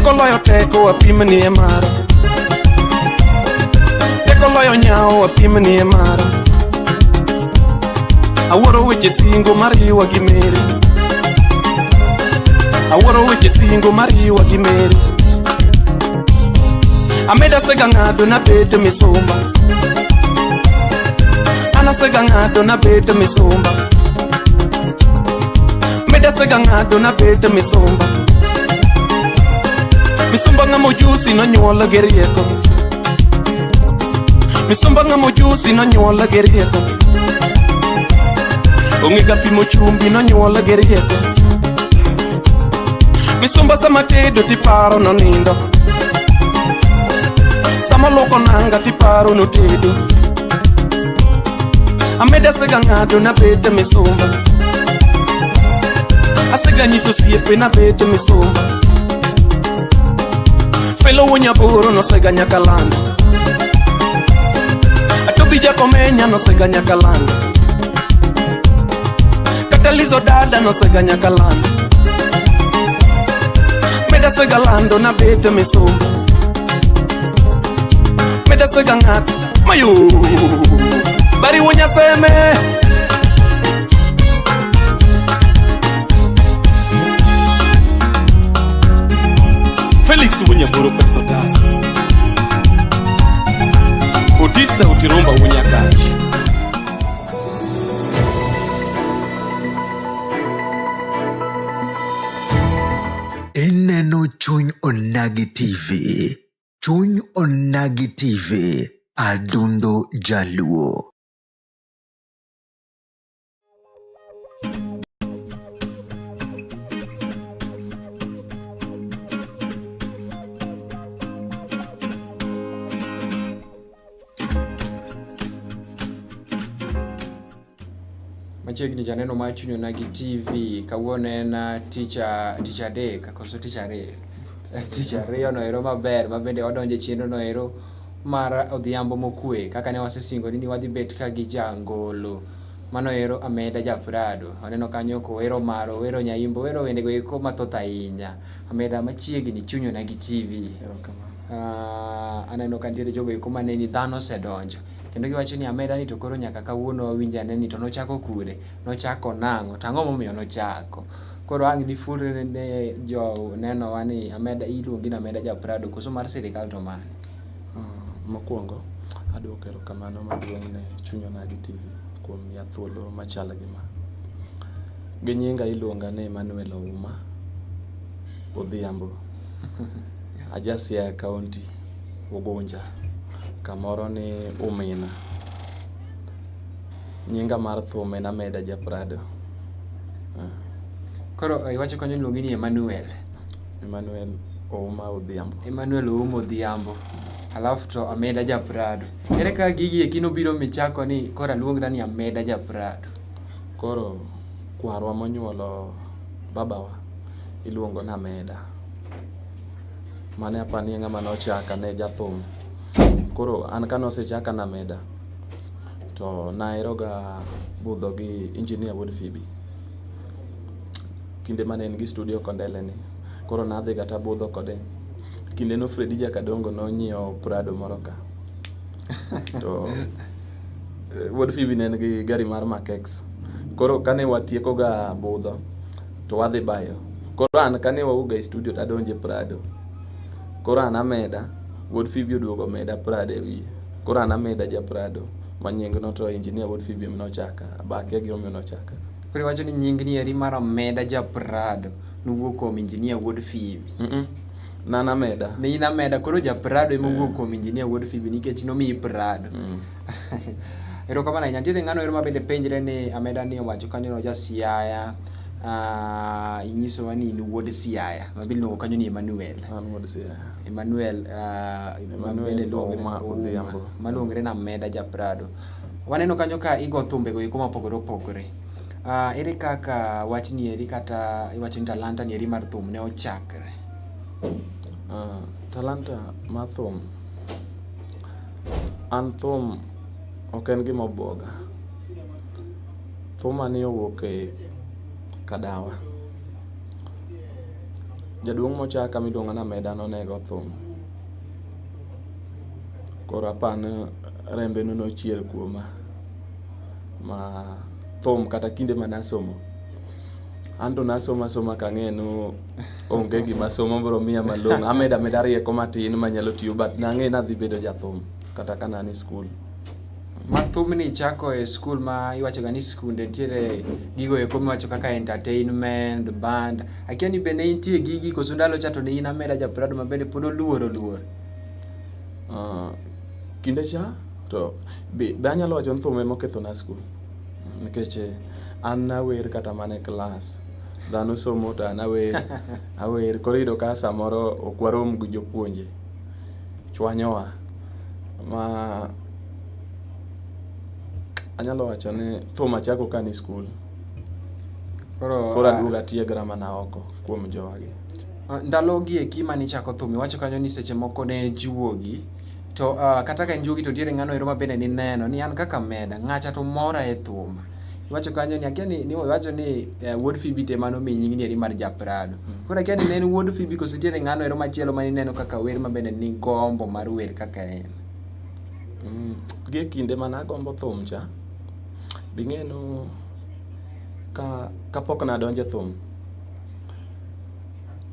Teko loyo teko apimni e mara. Teko loyo nyawo apimni e mara. Awuoro weche singo mariwa gi mere. Awuoro weche singo mariwa gi mere. Ameda sega ng'ado nabedo misumba. An asega ng'ado nabedo misumba. Meda sega ng'ado nabedo misumba. Misumba ng'ama ojusi nonyuolo gi rieko. Misumba ng'ama ojusi nonyuolo gi rieko. Ong'e ga pimo chumbi nonyuolo gi rieko. Misumba sama tedo tiparo nonindo. Sama luoko nanga tiparo notedo. Ameda asega ng'ado nabedo misumba. Asega nyiso osiepe nabedo misumba. Felo wuonyaboro nosega nyaka lando. Atobi Jakomenya nosega nyaka lando. Kata Lizo dada nosega nyaka lando. Meda sega lando nabedo misumba. Meda sega ng'ato mayo. Bari wuonyaseme. Felix Wunyamburo Pesa Das. Otisa Otiromba Wunyakach. Ineno Chuny Onagi TV. Chuny Onagi TV. Adundo Jaluo. Machiegni janeno mar Chuny Onagi TV, kawuono en ah, tich ah, tich adek koso tich ariyo? Tich ariyo no ero maber ma bende wadonjo e chenro no ero mar odhiambo mokwe kaka ne wasesingo ni wadhi bet ka gi jangolo mano ero Ameda ja Prado. Waneno kanyo kowero maro, owero nyaimbo, owero wendego eko mathoth ahinya. Ameda machiegni Chuny Onagi TV. Uh, aneno ka nitiere jogo eko maneni dhano osedonjo kendo giwacho ni Ameda ni to koro nyaka kawuono wawinj ane ni to nochako kure, nochako nang'o, to ang'o momiyo nochako. Koro ang' difulre ne jo nenowa ni Ameda iluongi ni Ameda ja Prado koso mar sirikal to mane? Mokwongo, adwoko erokamano maduong' ne Chuny Onagi TV kuom miya thuolo machal gi ma. Gi nyinga iluonga ni Emmanuel Ouma Odhiambo. Aja Siaya County, Ugunja, kamoro ni Umina. Nyinga mar thum en Ameda Ja Prado. Koro iwacho kanyo iluongi ni Emmanuel. Emmanuel Ouma Odhiambo. Emmanuel Ouma Odhiambo. Alafu to Ameda Ja Prado. Ere kaka gigi eki nobiro michako ni koro aluongra ni Ameda Ja Prado? Koro kwarwa monyuolo babawa iluongo ni Ameda. Mane apani e ng'ama nochaka ne jathum. Koro an kane osechaka ni Ameda to naheroga budho gi Engineer Wuod Phoebe. Kinde mane en gi studio Kondele ni. Koro nadhiga tabudho kode. Kindeno Fredi Jakadongo nonyiewo Prado moro ka. To Wuod Phoebe ne en gi gari mar Mark X. Koro kane watieko ga budho to wadhi bayo. Koro an kane wawuok e studio to adonjo e Prado. Koro an ameda, Wuod Phoebe oduogo omeda Prado e wiye. Koro an ameda ja Prado. Ma nying no to Engineer Wuod Phoebe ema nochaka. Abakia gi omiyo nochaka. Koro iwacho ni nying ni eri mar Omeda ja Prado nowuok kuom Engineer Wuod Phoebe. Mm -mm. Nan ameda. Ne in Ameda, koro ja Prado ema owuok kuom Engineer Wuod Phoebe nikech nomiyi Prado. Erokamano ahinya. Nitiere ng'ano ero ma bende penjre ni Ameda ni owacho kanyo ni oja Siaya. Uh, inyisowa ni in wuod Siaya ma be iluongo kanyo ni Emmanuel. An wuod Siaya. Emmanuel, uh, Emmanuel Ouma Odhiambo. Maluongre na Ameda ja Prado. Waneno kanyo ka igo thumbego eko mopogore opogore. Uh, ere kaka wachni eri kata iwacho ni talanta ni eri mar thum ne ochakre? Talanta mar thum, an thum ok en gima obuoga. Thuma ni owuok e kadawa. Jaduong' mochaka miluongo ni Ameda nonego thum. Koro apani rembe no nochier kuoma ma thum kata kinde mane asomo. Anto nasomo asoma kang'e ni onge gima somo biro miya malong'o. Amedo ameda rieko matin manyalo tiyo but nang'e ni adhi bedo jathum kata ka ne an e skul. Ma thumni ichako e skul ma iwachoga ni skunde nitiere gigo eko miwacho kaka entertainment, band. Akia ni be ne intie gigi koso ndalo cha to ne in ameda ja Prado ma bende pod oluoro luor. Kinde cha to be, be anyalo wacho ni thum ema okethona skul nikech an nawer kata mana e klas dhano somo to an awer awer koro iyudo ka samoro ok warom gi jopuonje chwanyowa ma anyalo wacho ni thum achako ka an e skul Koro, koro aduogo atiegra mana oko kuom jowagi. Ndalo gi eki mane ichako thum iwacho kanyo ni seche moko ne juogi to kata ka en juogi to nitiere ng'ano ero ma bende nineno ni an kaka Meda ng'acha to mora e thum. Iwacho kanyo ni akia ni iwacho ni wuod Phoebe to ema nomiyi nying ni eri mar ja Prado. Koro akia ni ne en wuod Phoebe koso nitiere ng'ano ero machielo mane ineno kaka wer ma bende nigombo mar wer kaka en. Gi e kinde mane agombo thum cha, bing'e no ka kapok nadonjo e thum,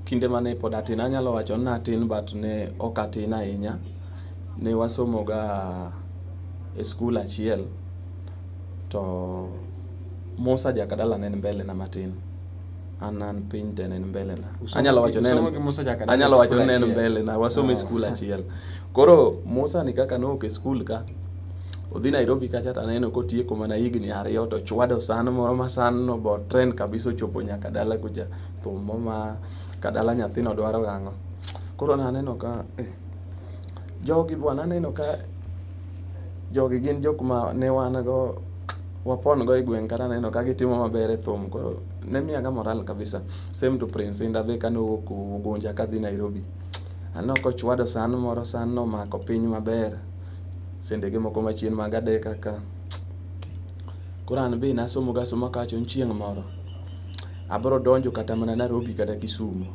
kinde mane pod atin, anyalo wacho ni natin but ne ok atin ahinya. Ne wasomo ga e skul achiel to Musa Jakadala ne en mbele na matin. An an piny to en en mbele na. Anyalo wacho ni Usomo gi Musa Jakadala e anyalo wacho skul ni en achiel. mbele na, wasomo e Oh. skul achiel. Koro Musa ni kaka nowuok e skul ka, odhi Nairobi kacha to aneno kotieko mana higni ariyo to chwado san moro ma san no bo trend kabisa ochopo nyaka dala kucha. Thum moma kadala nyathino dwaro gang'o. Koro naneno ka jogi bwana aneno ka jogi gin jok ma ne wan go wapon go e gweng' kata aneno ka gitimo maber e thum koro ne miya ga moral kabisa. Same to Prince Indah be kane owuok Ugunja kadhi Nairobi. Aneno kochwado san moro san no omako piny maber. Sendege moko machien mag adeka ka. Koro an be nasomo ga asoma kawacho ni chieng' moro abro donjo kata mana Nairobi kata Kisumu.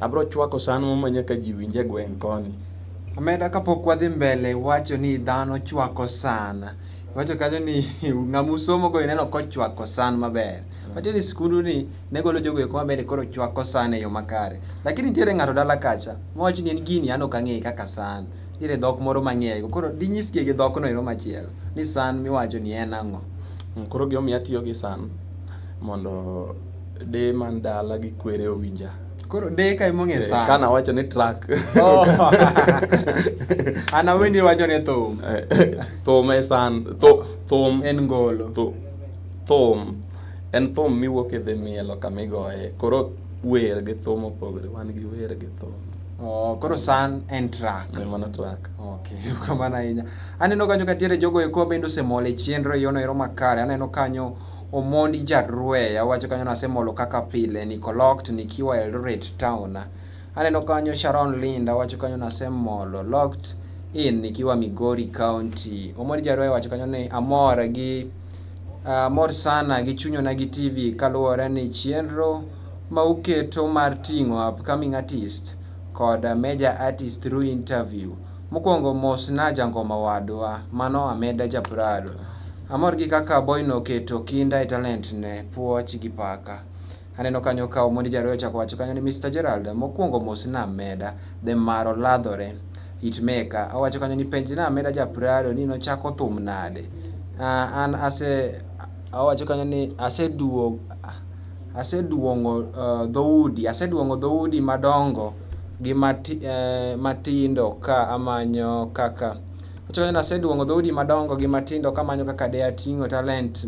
Abro chwako san mo ma nyaka ji winj e gweng' koni. Omenda kapok wadhi mbele wacho ni dhano chwako san. Iwacho kanyo ni ng'ama usomo go ineno kochwako san maber. Wacho ni skundu ni ne golo jogo eko mabende koro chwako san e yo makare. Lakini nitiere ng'ato dala kacha mawacho ni en gini an ok ang'eye kaka san. Nitiere dhok moro mang'eye go. Koro dinyisgi gi dhok no ero machielo ni san miwacho ni en ang'o? Koro gimomiyo atiyo gi san mondo de man dala gi kwere owinja. Koro de ka ema ong'e san. Kana wacho ni track. Oh. An awinjo iwacho ni thum. Thum e san. Thum En ngolo. Thum en thum miwuok idhi mielo kama igoye. Koro wer gi thum opogore. Wan gi wer gi thum. Oh, koro san en track. En mana track. Okay, erokamano ahinya. Aneno kanyo ka nitiere jogo eko bende osemol e chenro e yono ero makare. Aneno kanyo Omondi Jarweya wacho kanyo nasemolo kaka pile niko locked nikiwa Eldoret town. Aneno kanyo Sharon Linda wacho kanyo nasemolo locked in nikiwa Migori County. Omondi Jarweya wacho kanyo ni amor gi amor sana gi chuny Onagi TV kaluwore ni chenro ma uketo mar ting'o upcoming artist kod major artist through interview. Mokwongo mos na jangoma wadwa, mano Ameda Japrado. Amor gi kaka boyno oketo kinda e talent ne, puoch gi paka. Aneno kanyo ka Omondi Jaroyo ochako wacho kanyo ni Mr. Gerald, mokwongo mos na Ameda, the maro ladhore, hitmaker. Owacho kanyo ni penj na Ameda Japrado ni nochako thum nade. An ase, owacho kanyo ni aseduong'o aseduong'o dhoudi madongo gi matindo ka amanyo kaka owacho kanyo ni aseduong'o dhoudi madongo gi matindo ka amanyo kaka de ating'o talent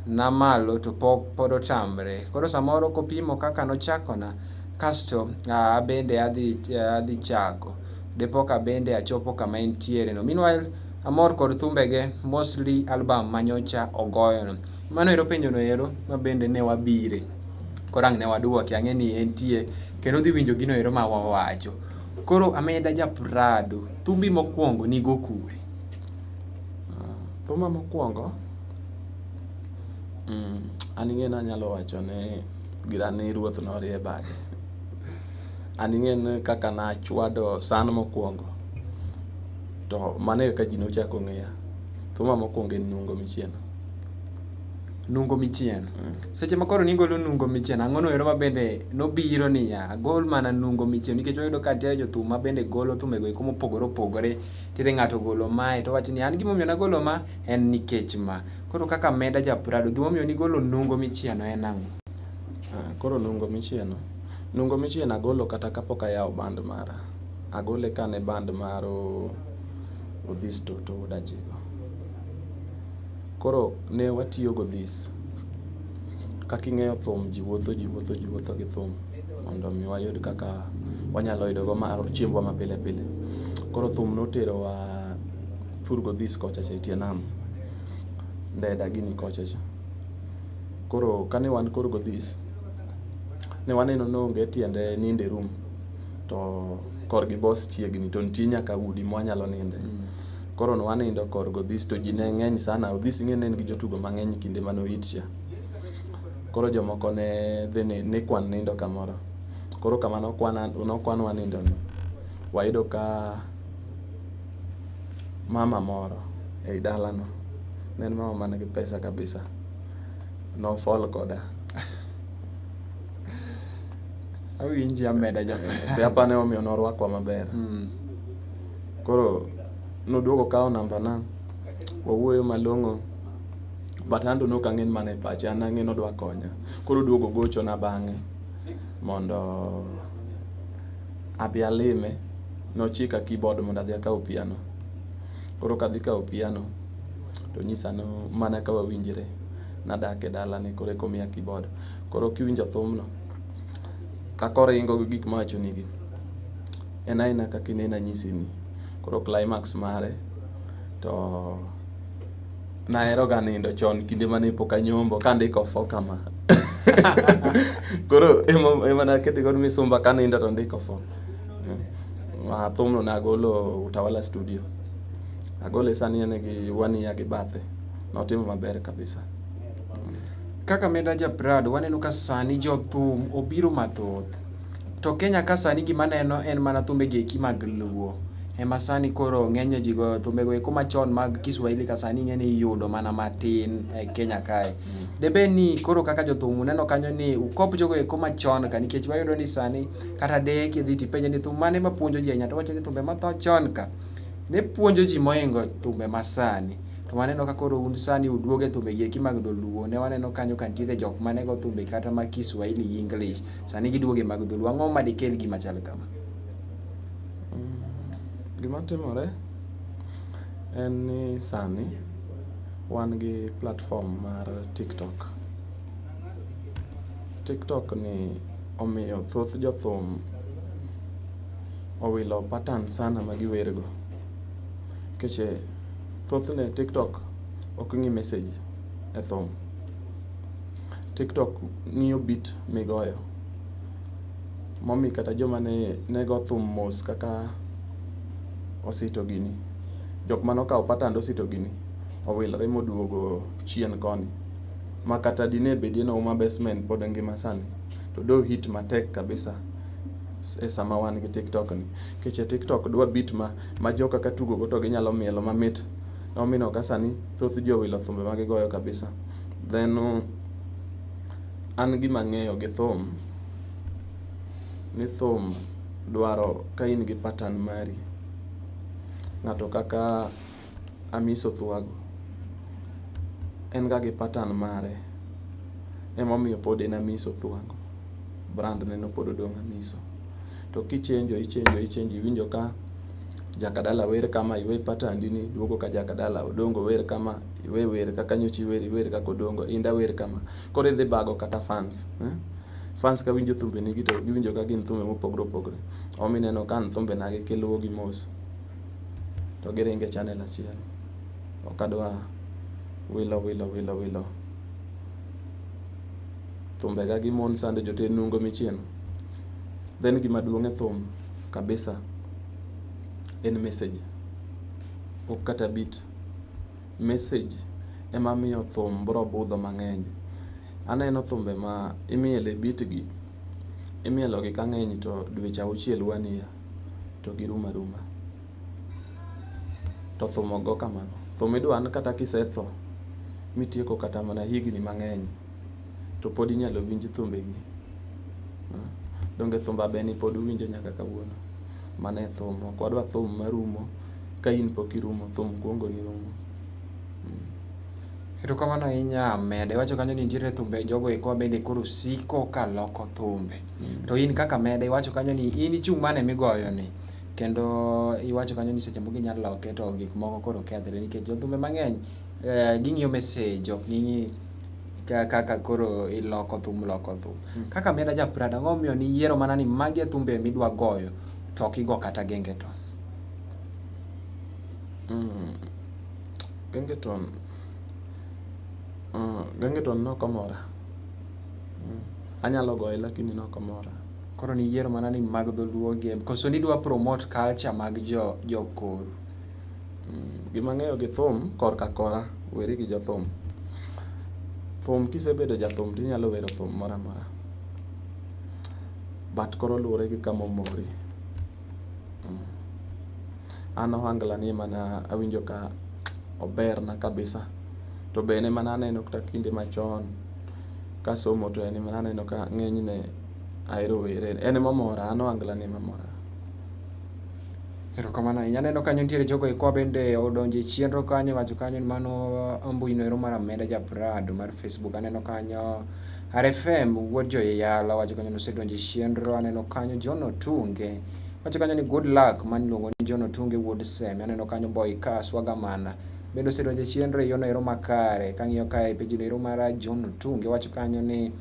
na malo to pod otamre. Koro samoro kopimo kaka nochakona kasto abende adhi chako dipo ka bende achopo kama entiere no. Meanwhile amor kod thumbege mostly album manyocha ogoyono. Mano ero penjo no ero ma bende ne wabire. Koro ang' ne waduoke ang'e ni entie kendo odhi winjo gino ero ma wawacho. Koro Ameda Japrado, thumbi mokwongo nigo kure? Thuma mokwongo an ing'e ni anyalo wacho ni gira ni ruoth norie bade. An ing'e ni kaka nachwado san mokwongo, to mano e kaka ji nochako ng'eya. Thuma mokwongo en Nungo Michieno. Nungo Michieno. Seche ma koro nigolo Nungo Michieno, ang'o noero ma bende nobiro niya, agol mana Nungo Michieno nikech wayudo ka nitie jothum ma bende golo thumbego eko mopogore opogore. Nitiere ng'ato ogolo mae to owacho ni an gimomiyo nagolo ma en nikech ma. Koro kaka Meda ja Prado, gimomiyo nigolo Nungo Michieno en ang'o? Ah, koro Nungo Michieno, Nungo Michieno agolo kata kapok ayawo band mara. Agole kane band mar Odhis Toto wuod Ajigo. Koro ne watiyo godhis. Kaka ing'eyo thum ji wuotho ji wuotho ji wuotho gi thum mondo mi wayud kaka wanyalo yudo go mar chiembwa ma pile pile. Koro thum noterowa thur godhis kocha cha e tie nam. Ndeda gini kocha cha. Koro kane wan kor godhis, ne waneno ni onge tiende nindo e room to korgi boss chiegni to nitie nyaka udi mwanyalo ninde. Koro ne wanindo kor Odhis to ji ne ng'eny sana. Odhis ing'e ne en gi jotugo mang'eny kinde mane oit cha. Koro jomoko ne dhi ni ni kwan nindo kamoro. Koro kama nokwanwa nindo ni, wayudo ka mama moro ei dalano, ne en mama man gi pesa kabisa. Nofol koda. Awinji ameda jaber. Be apani omiyo norwakwa maber. Koro noduogo okawo namba na, wawuoyo malong'o, but an to nok ang'e ni mano e pache, an nang'e ni odwa konya. Koro oduogo ogochona bang'e mondo abi alime, nochika keyboard mondo adhi akaw piano. Koro kadhi kawo piano, to onyisa ni mana ka wawinjre, nadak e dalane koro eka omiya keyboard. Koro kiwinjo thumno, kaka oringo gi gik mawachonigi, en aena kaka ineno anyisi ni. Koro climax mare to nahero ga nindo chon kinde mane pok anyombo kandiko fo kama. Koro ema nakete godo misumba kanindo to ndiko fo. Ma thumno nagolo Utawala Studio. Agole sani en gi one year gi bathe. Notimo maber kabisa. Kaka Meda ja Prado, waneno ka sani jothum obiro mathoth. To Kenya ka sani gima aneno en mana thumbe gi eki mag luo. Ema sani koro ng'eny ji goyo thumbe go eko machon mag Kiswahili ka sani ing'e ni iyudo mana matin e Kenya kae. Debed ni koro kaka jothum uneno kanyo ni ukop jogo eko machon ka nikech wayudo ni sani kata deye kidhi tipenje ni thum mane mapuonjo ji ahinya to wacho ni thumbe matho chon ka ne puonjo ji mohingo thumbe masani. To waneno ka koro un sani uduogo e thumbe gi eki mag dholuo. Ne waneno kanyo ka nitiere jok mane go thumbe kata mag Kiswahili gi English. Sani giduogo e mag dholuo. Ang'o ma dikel gima chal kama? Gima timore en ni sani wan gi platform mar TikTok. TikTok ni omiyo thoth jothum owilo pattern sana ma giwergo. Nikech thothne TikTok ok ng'i message e thum. TikTok ng'iyo beat migoyo. Momiyo kata joma ne go thum mos kaka Osito gini, jok mane okawo pattern Osito gini owilore moduogo chien koni. Ma kata dine bedie ni Ouma Basement pod ngima sani, to do hit matek kabisa e sama wan gi TikTok ni. Nikech e TikTok dwa beat ma joka ka tugo go to ginyalo mielo mamit. Emomiyo ka sani thoth ji owilo thumbe ma gigoyo kabisa. Then an gima ang'eyo gi thum, ni thum dwaro ka in gi pattern mari. Ng'ato kaka Amiso Thwago, en ga gi pattern mare. Emomiyo pod en Amiso Thwago. Brand ne no pod odong' Amiso. To kichenjo ichenjo ichenjo iwinjo ka Jakadala wer kama iwe pattern ni duogo ka Jakadala, Odongo wer kama iwe wer kaka nyocha iwer iwer kaka Odongo, Inda wer kama. Koro idhi bago kata fans. Fans ka winjo thumbe nigi to giwinjo ka gin thumbe mopogore opogore. Omiyo ineno ka an thumbe na gi kiluwo gi mos to giringo e channel achiel. Ok adwa wilo wilo wilo wilo thumbega gi mon sando joter nungo michieno. Then gima duong' e thum kabisa en message. Ok kata beat. Message ema miyo thum bro budho mang'eny. Aneno thumbe ma imielo e beat gi. Imielogi ka ng'eny to dweche auchiel one year to girumo aruma. To thum ok go kamano. Thum idwa ni kata kisetho mitieko kata mana higni mang'eny to pod inyalo winj thumbegi. Donge thumb Abeni pod uwinjo nyaka kawuono. Mano e thum. Ok wadwa thum marumo ka in pok irumo, thum kuongo ni rumo. Erokamano ahinya Meda. Iwacho kanyo ni nitiere thumbe jogo eko bende koro siko ka loko thumbe. To in kaka Meda iwacho kanyo ni in ichung' mane migoyo ni. Kendo iwacho kanyo ni seche moko inyalo loke to gik moko koro kethre nikech jothumbe mang'eny ging'iyo message ok ging'i kaka koro iloko thum loko thum. Kaka Meda ja Prado ang'o momiyo niyiero mana ni magi e thumbe midwa goyo to ok igo kata gengeton? Gengeton gengeton nok omora. Anyalo goye lakini nok omora. Koro niyiero mana ni mag dholuo gi koso nidwa promote culture mag jo jokoru? Gima ang'eyo gi thum korka kora weri gi jothum. Thum kisebedo jathum tinyalo wero thum moro amora. But koro luwore gi kama omori. An ohangla ni ema awinjo ka oberna kabisa. To be en ema naneno kata kinde machon kasomo to en ema naneno ka ng'enyne ahero were. En ema omora, an ohangla ni ema mora. Erokamano ahinya. Aneno kanyo nitiere jogo eko bende odonjo e chenro kanyo iwacho kanyo ni mano mbui no ero mar Ameda ja Prado mar Facebook. Aneno kanyo RFM wuod Joyeyala wacho kanyo ni osedonjo e chenro. Aneno kanyo John Otunge wacho kanyo ni good luck mano iluongo ni John Otunge wuod Seme. Aneno kanyo Boy Ka Swagamana bende osedonjo e chenro e yono ero makare. Kang'iyo kae e page no ero mar John Otunge wacho kanyo ni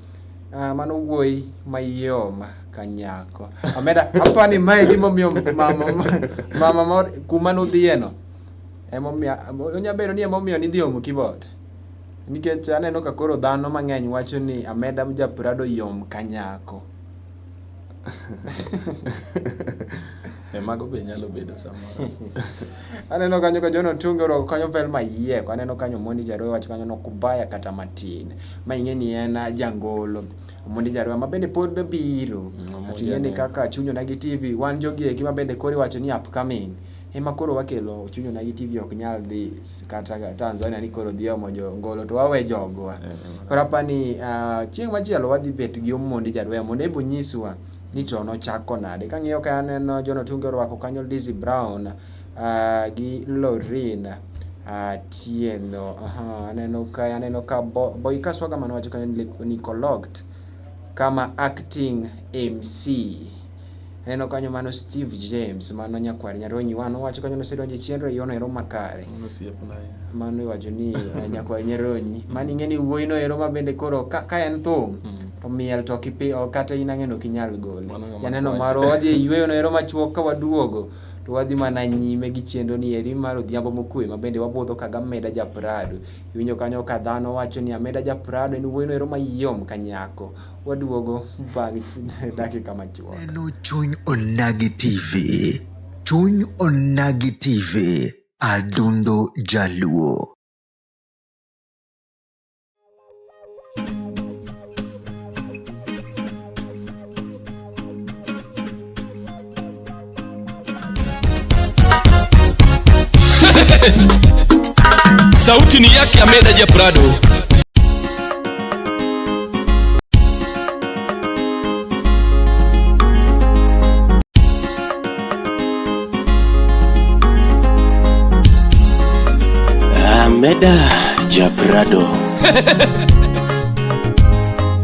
mano wuoyi mayom ka nyako. Omera apani mae gimomiyo mama mama mor kuma nudhiyeno emomiyo onya bedo ni emomiyo nidhi omo keyboard. Nikech aneno ka koro dhano mang'eny wacho ni Ameda ja Prado yom ka nyako. E mago be nyalo bedo samoro. Aneno kanyo ka John Otunge orwako kanyo vel mayieko. Aneno kanyo Omondi Jaroe wacho kanyo nokubaya kata matin. Ma ing'e ni en jangolo. Omondi Jaroe ma bende pod biro. Omondi To ing'e ni aneno. kaka Chuny Onagi TV wan jogi eki ma bende koro iwacho ni upcoming. Ema koro wakelo Chuny Onagi TV ok nyal dhi kata Tanzania ni koro dhi omo jongolo to wawe jogwa. Koro apani chieng' machielo wadhi bet gi Omondi Jaroe mondo ebo nyiswa ni to nochako nade. Kang'iyo ka aneno John Otunge orwako kanyo Lizzy Brown gi Lorin Atieno. Aneno ka aneno ka Boyka Swagamano wacho kanyo ni Nicoloct kama acting MC. Aneno kanyo mano Steve James mano nyakwar Nyaronyi wan owacho kanyo nosedonjo e chenro e yono ero makare. Mano osiepna. Mano iwacho ni nyakwar Nyaronyi. Mano ing'e ni wuoyi no ero ma bende koro ka en thum to miel to ok kata in ang'e ni ok inyal gole. Mano ng'ama Janeno kwacho. marwa wadhi e yueyo no ero machuok ka waduogo to wadhi mana nyime gi chenro ni eri mar odhiambo mokwe ma bende wabudho ka Ameda ja Prado. Iwinjo kanyo ka dhano wacho ni Ameda ja Prado en wuoyi no ero mayom ka nyako. Waduogo bang' dakika machuok. Neno Chuny Onagi TV. Chuny Onagi TV. Adundo Jaluo. Sauti ni yake Ameda ja Prado. Ameda Japrado.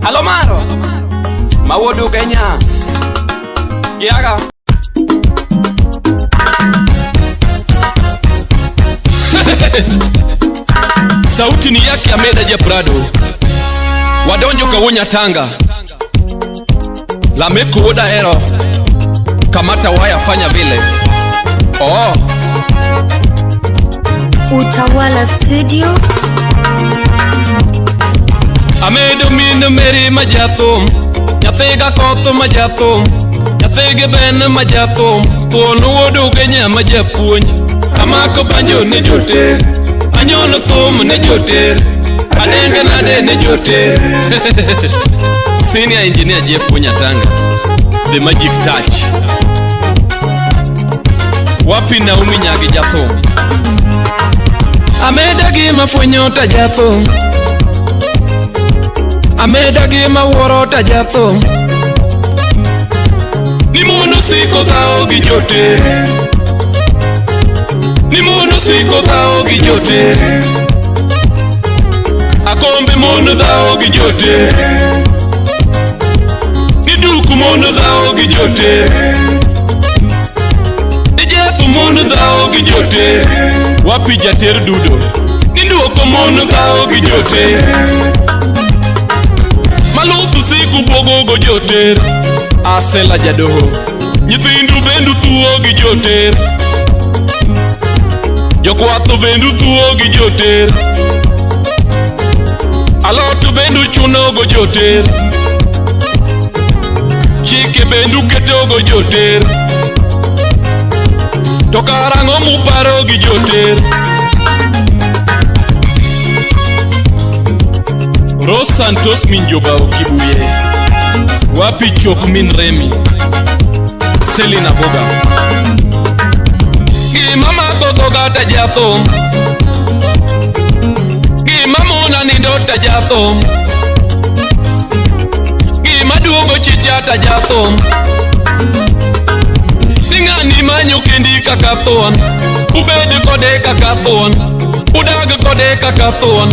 Halo Maro. Mawuodu Kenya. Giaga. Sauti ni yake Ameda ja Prado. Wadonjo kawunya Tanga. Lameku wuoda ero. Kamata waya fanya vile. Oh. Utawala Studio. Amedo min Mary ma jathum, nyathiga koth ma jathum, nyathigi ben ma jathum, thuon wuod Ugenya ma japuonj. Amako banjo ne joter, anyono thum ne joter, adenge nade ne joter. Senior Engineer Jeff Onyatanga, The Magic Touch. Wapi Naomi Nyagi jathum. Ameda gi mafwenyo ta jathum. Ameda gi mawuoro ta jathum. Ni mono siko dhawo gi jote. Ni mono siko dhawo gi jote. Akombe mono dhawo gi jote. Ni duku mono dhawo gi jote. Ni Jeff mono dhawo gi jote. Wapi jater dudo. Ni nduoko mono dhawo gi jote. Maluthu siku bwogo go joter. Asela jadoho. Nyithindu bendu thuo gi joter. Jokwatho bendu thuo gi joter. Alot bendu chuno go joter. Chike bendu keto go joter. To karang'o muparo gi joter? Ros Santos Minjoba Kibuye. Wapi chok min Remi. Selina Boga. Gima mako dhoga ta jathum. Gima mona nindo ta jathum. Gima duogo chicha ta jathum. Ni ng'ani manyo kendi kaka thuon. Ubed kode kaka thuon. Udag kode kaka thuon.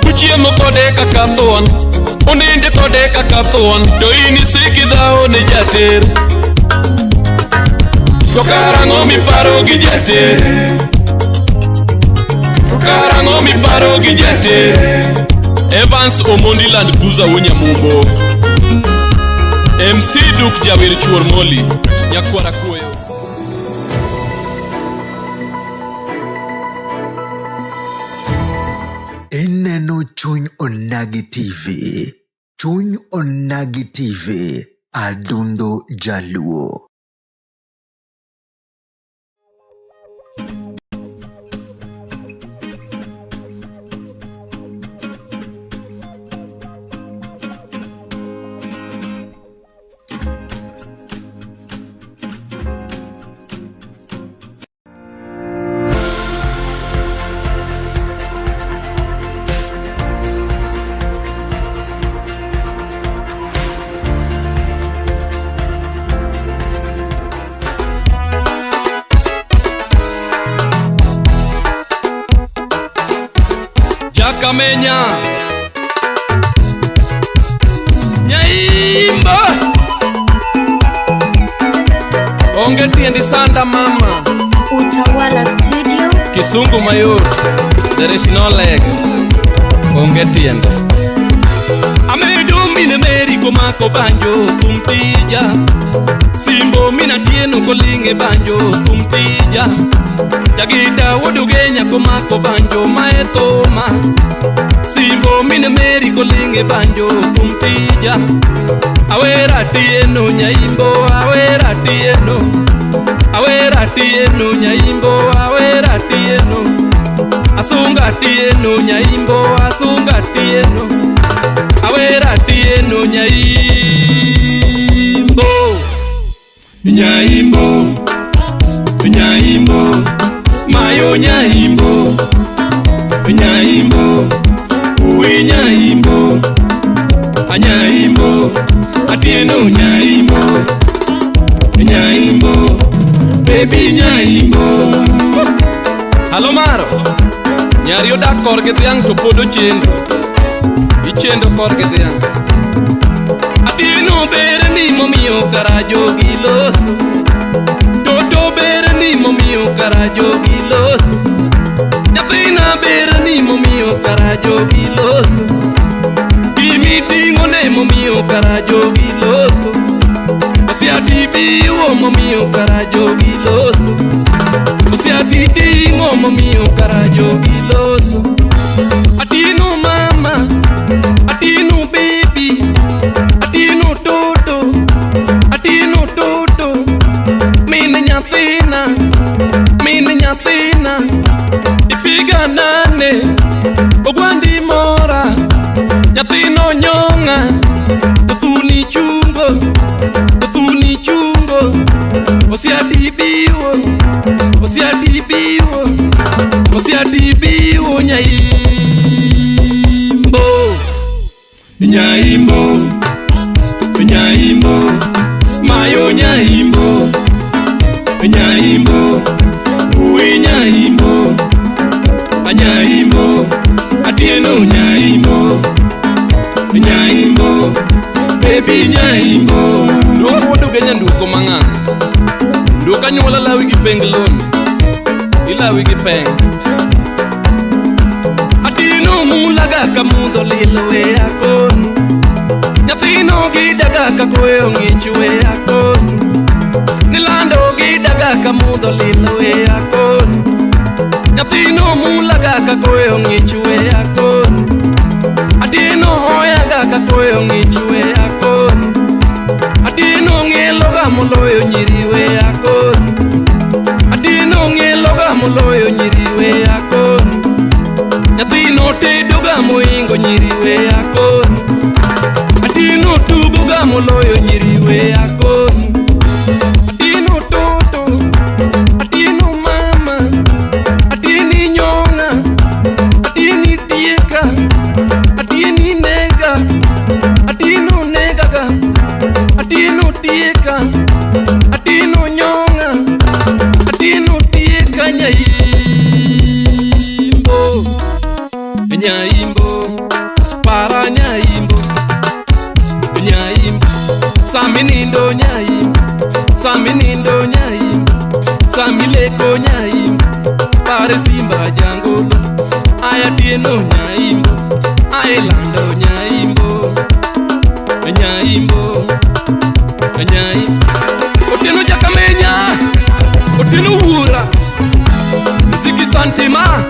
Uchiemo kode kaka thuon. Unind kode kaka thuon. To in isik idhawo ne jater. To karang'o miparo gi jater? To karang'o miparo gi jater? Evans Omondi Land Cruiser Wuonyamumbo. MC Duk Jawir Chuor Moli. Nyakwara Kuoyo. Ineno Chuny Onagi TV. Chuny Onagi TV. Adundo Jaluo. Jakamenya Nyaimba Onge tiendi sanda mama. Utawala Studio. Kisungu mayot. There is no leg. Onge tiende. Amedo mine meri komako banjo kumtija. Simbo mina tieno kolinge banjo kumtija. Jagita wodugenya komako banjo maetoma. Simbo mine meri kolinge banjo kumtija. Awera tieno nyaimbo, awera tieno. Awera tieno nyaimbo, awera tieno. Asunga tieno nyaimbo, asunga tieno. Awera tieno nyaimbo. Nyaimbo, nyaimbo, mayo nyaimbo. Nyaimbo, uwi nyaimbo. Anyaimbo, atieno nyaimbo. Nyaimbo, baby nyaimbo. Halo Maro. Nyari odak korgi dhiang' to pod ochendo. Ichendo korgi dhiang'. Atieno ber ni momiyo kara jogi loso. Toto ber ni momiyo kara jogi loso. Nyathina ber ni momiyo kara jogi loso. Gimiting'o ne momiyo kara jogi loso. Osiati biwo momiyo kara jogi loso. Osiati ting'o momiyo kara jogi loso. Atino mama, atino baby, atino toto, atino toto. Min nyathina, min nyathina. Ifiga nane, ogwandi mora. Nyathino nyong'a, to Osiatibiwo, osiatibiwo, osiatibiwo nyaimbo. Nyaimbo, nyaimbo, mayo nyaimbo, nyaimbo, uwi nyaimbo, anyaimbo, atieno nyaimbo, nyaimbo, baby nyaimbo. Nduoko wuod Ugenya nduoko mang'ang'. Nduoko anyuola lawi gi peng loni. Ilawi gi peng. Atino mulaga ka mudho lilo we akon. Nyathino gi daga ka koyo ng'ich we akon. Nilando gi daga ka mudho lilo we akon. Nyathino mulaga ka koyo ng'ich we akon. Atino hoyaga ka koyo ng'ich we akon. Atino ng'eloga moloyo nyiri we akon. Atino ng'eloga moloyo nyiri we akon. Nyathino tedoga moingo nyiri we akon. Atino tugoga moloyo nyiri we akon. Atino toto, atino mama, atini nyonga, atini tieka, atini nega, atino negaga, atino tieka, atino nyonga, atino tieka nyaimbo, nyaimbo, para nyaimbo, nyaimbo, sami nindo nyaimbo, sami nindo nyaimbo, sami leko nyaimbo, pare simba jangolo, aya tieno nyaimbo, aye lando nyaimbo, nyaimbo, nyaimbo. Otieno jakamenya, Otieno wuora, mziki santima,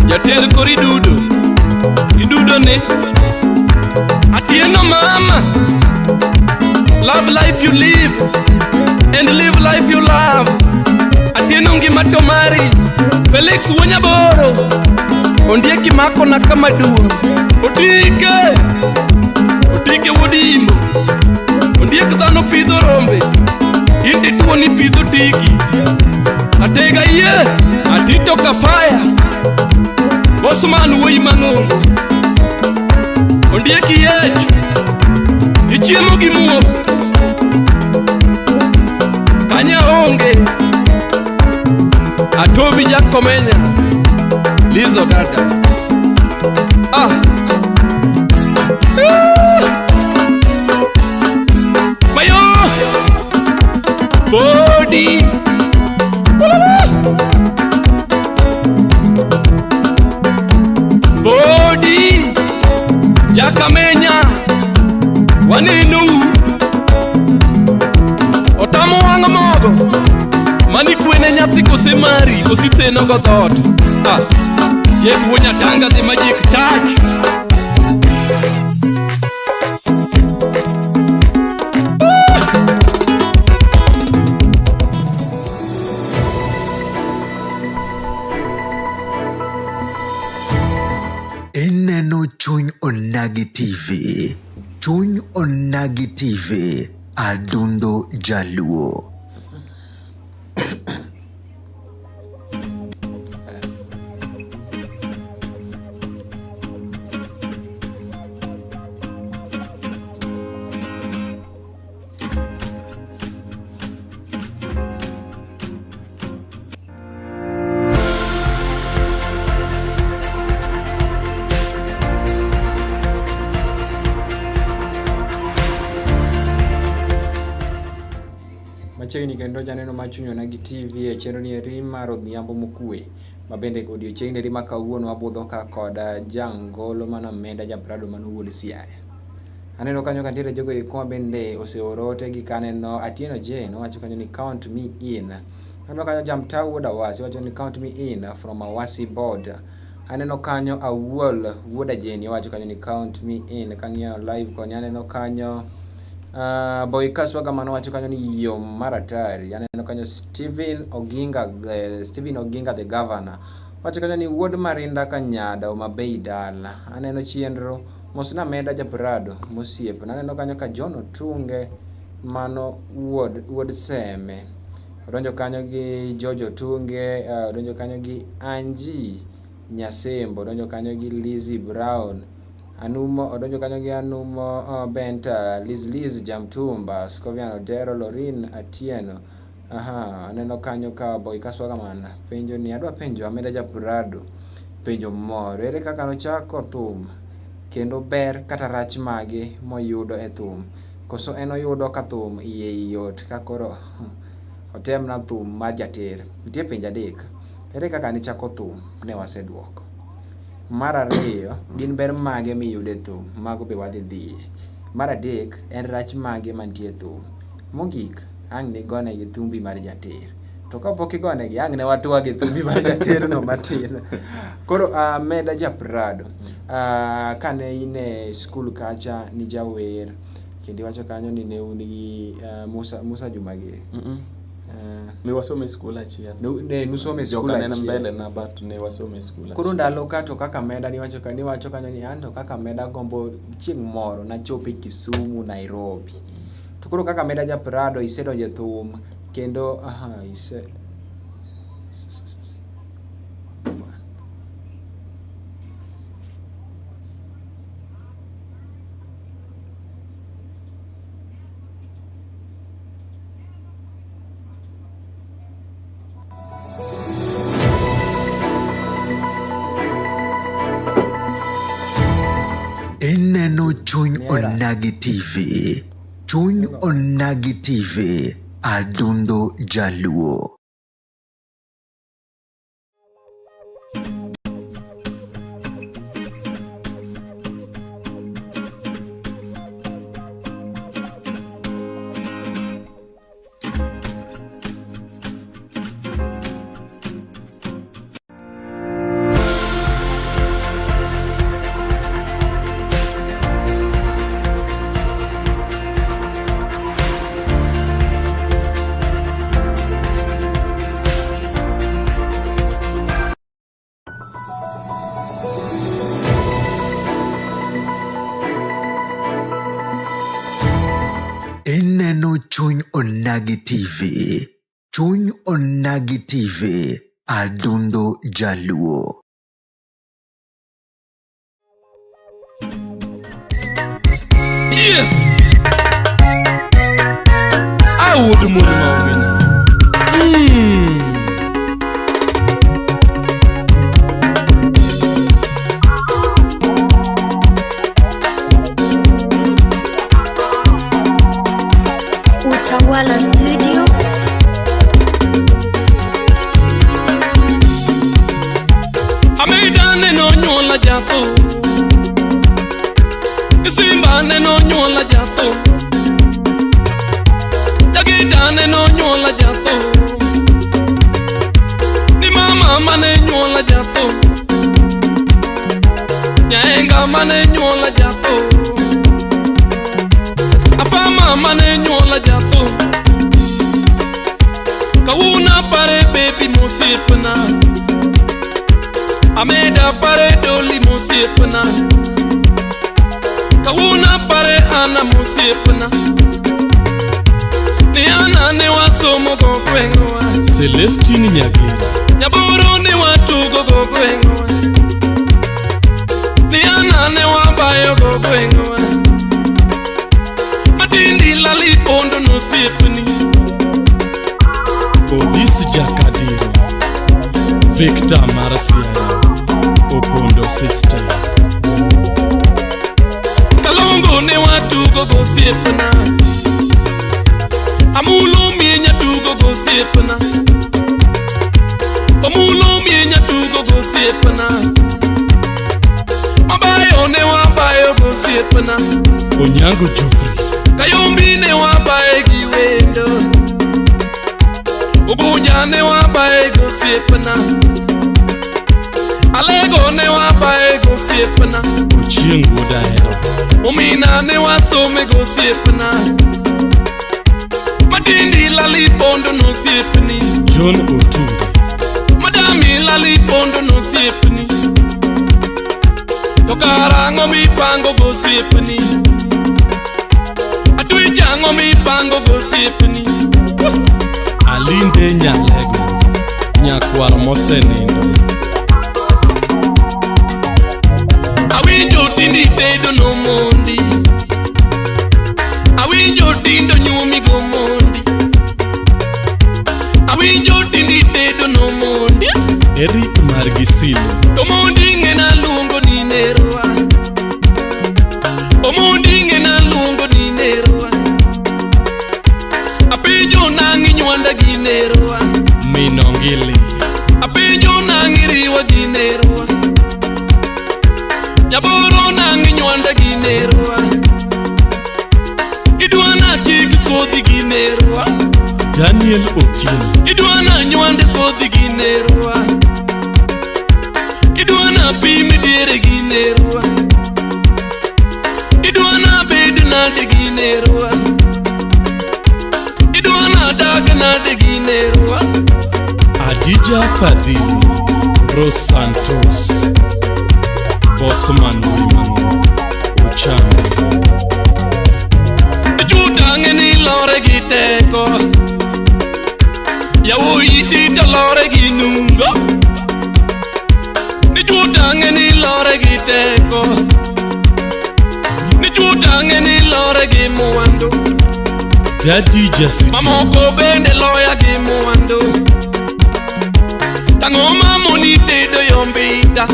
jater kori dudo, idudo ne. Atieno mama, love life you live, and live life you love. Atieno ngima to mari, Felix Wuonyaboro, ondieki mako na kama duong'. Otike, otike wuod Imo, ondiek dhano pidho rombe, in dituo ni pidho tiki. Atega yie, atito kafaya, Bosman wuoyi mang'ongo. Ondiek yiech, ichiemo gi muofu. Kanya onge, Atobi Jakomenya, Lizo dada. Ah. Ah. Mayo! Body! Ulala! Body! Jakamenya! Wanenu! Otamo wang' mogo! Mani kwene nyathi kose mari kositheno go dhoot. Ah. Jeff wuo Nyatanga the magic touch. Ineno Chuny Onagi TV. Chuny Onagi TV. Adundo Jaluo. Machiegni kendo janeno mar Chuny Onagi TV e chenro ni eri mar odhiambo mokue ma bende odiochieng' eri ma kawuono wabudho ka kod jangolo mano Amenda Japrado mano wuod Siaya. Aneno kanyo ka nitiere jogo eko ma bende oseoro ote gi kaneno Atieno Jane owacho kanyo ni count me in. Aneno kanyo Jamta wuod Awasi owacho ni count me in from Awasi board. Aneno kanyo Awuol wuod Ajeni owacho kanyo ni count me in. Kang'iyo live koni aneno kanyo Boy Kaswaga mano wacho kanyo ni yom mar atari. Aneno kanyo Steven Oginga, Steven Oginga the governor. Wacho kanyo ni wuod Marinda Kanyada Homa Bay dala. Aneno chenro mosna Meda Japrado mosiep. Aneno kanyo ka John Otunge mano wuod Seme. Odonjo kanyo gi George Otunge, odonjo kanyo gi Angie Nyasembo, odonjo kanyo gi Lizzie Brown. Anumo odonjo kanyo gi Anumo Benta, Liz Liz Jamtumba, Scovian Odero, Lorin Atieno. Aha, aneno kanyo ka Boy Kaswagaman penjo ni adwa penjo Ameda Japrado penjo moro, ere kaka nochako thum kendo ber kata rach mage moyudo e thum? Koso en oyudo ka thum iye yot ka koro otemna thum mar jater? Nitie penjo adek. Ere kaka nichako thum? Ne waseduoko. Mar ariyo, gin ber mage miyudo e thum? Mago be wadhi dhiye. Mar adek, en rach mage mantie e thum? Mogik, ang' nigonegi thumbi mar jater. To kapok igonegi, ang' ne watwag e thumbi mar jater no matin. Koro Meda Japrado, kane in e skul kacha ni jawer, kendo iwacho kanyo ni ne un gi Musa Juma gi. Ne wasomo e skul achiel. Ne nusomo e skul Joka ne en achiel. mbele na but ne wasomo e skul Koro achiel. ndalo ka to kaka Meda niwacho kanyo ni anto kaka Meda gombo chieng' moro nachope Kisumu, Nairobi. To koro kaka Meda Japrado isedonjo e thum kendo aha ise Ineno Chuny Onagi TV. Chuny Onagi TV. Adundo Jaluo. Ineno Chuny Onagi TV. Chuny Onagi TV. Adundo Jaluo. Yes! Awuod mon ma owina. Utawala Studio. Amida neno nyuola jatho. Simba neno nyuola jatho. Jagida neno nyuola jatho. Ni mama mane nyuola jatho. Nyaenga mane nyuola jatho. Apa mama ne nyuola jatho. Kawuna pare baby mosiepna. Ameda pare doli mosiepna. Kawuna pare ana mosiepna. Ni ana ne wasomo go gweng'wa. Celestine Nyagera, Nyaboro ne watugo go gweng'wa. Ni ana ne wabayo go gweng'wa. Matindi lali pondo nosiepni. Odhis Jakadiro, Victor mar Siaya, Opondo Sister, Kalongo ne watugo go osiepna. Amulo mienya tugo go osiepna. Omulo mienya tugo go osiepna. Mabayo ne wabayo go osiepna. Onyango Jufri, Kayombi ne wabaye gi wendo. Ugunja ne wabaye go osiepna. Alego ne wabaye go osiepna. Ochieng' wuod Ahero, Omina ne wasome go osiepna. Matindi lali pondo nosiepni. John Otunge, Madami lali pondo nosiepni. To kara ang'o mipango go osiepni? Atwich ang'o mipango go osiepni? Ali Olinde Nyalego, nyakwar mosenindo. Awinjo tindi tedo no mondi. Awinjo tindo nyuomi go mondi. Awinjo tindi tedo no mondi. Eric Margisilo, To mondi ng'ena luongo ni nerwa. Omondi ng'ena luongo ni nerwa. Apenjo nang'i nywanda gi nerwa. Minongili, Apenjo nang'i riwa gi nerwa. Nyaboro nang'i nywanda gi nerwa. Idwa na kik kodhi gi nerwa. Daniel Otieno, Idwa na nywand kodhi gi nerwa. Idwa na pim diere gi nerwa. Idwa na bed nade gi nerwa. Idwa na dag nade gi nerwa. Adija Fadhili, Rose Santos, Bosman Wimano, Ochambi, Jutang'e ni lore gi teko. Yawuoyi tito lore gi nungo. Ni jutang'e ni lore gi teko. Ni jutang'e ni lore gi mwandu. Daddy Jasiti, Mamoko bende loya gi mwandu. Tang'o mamoni tedo yombita.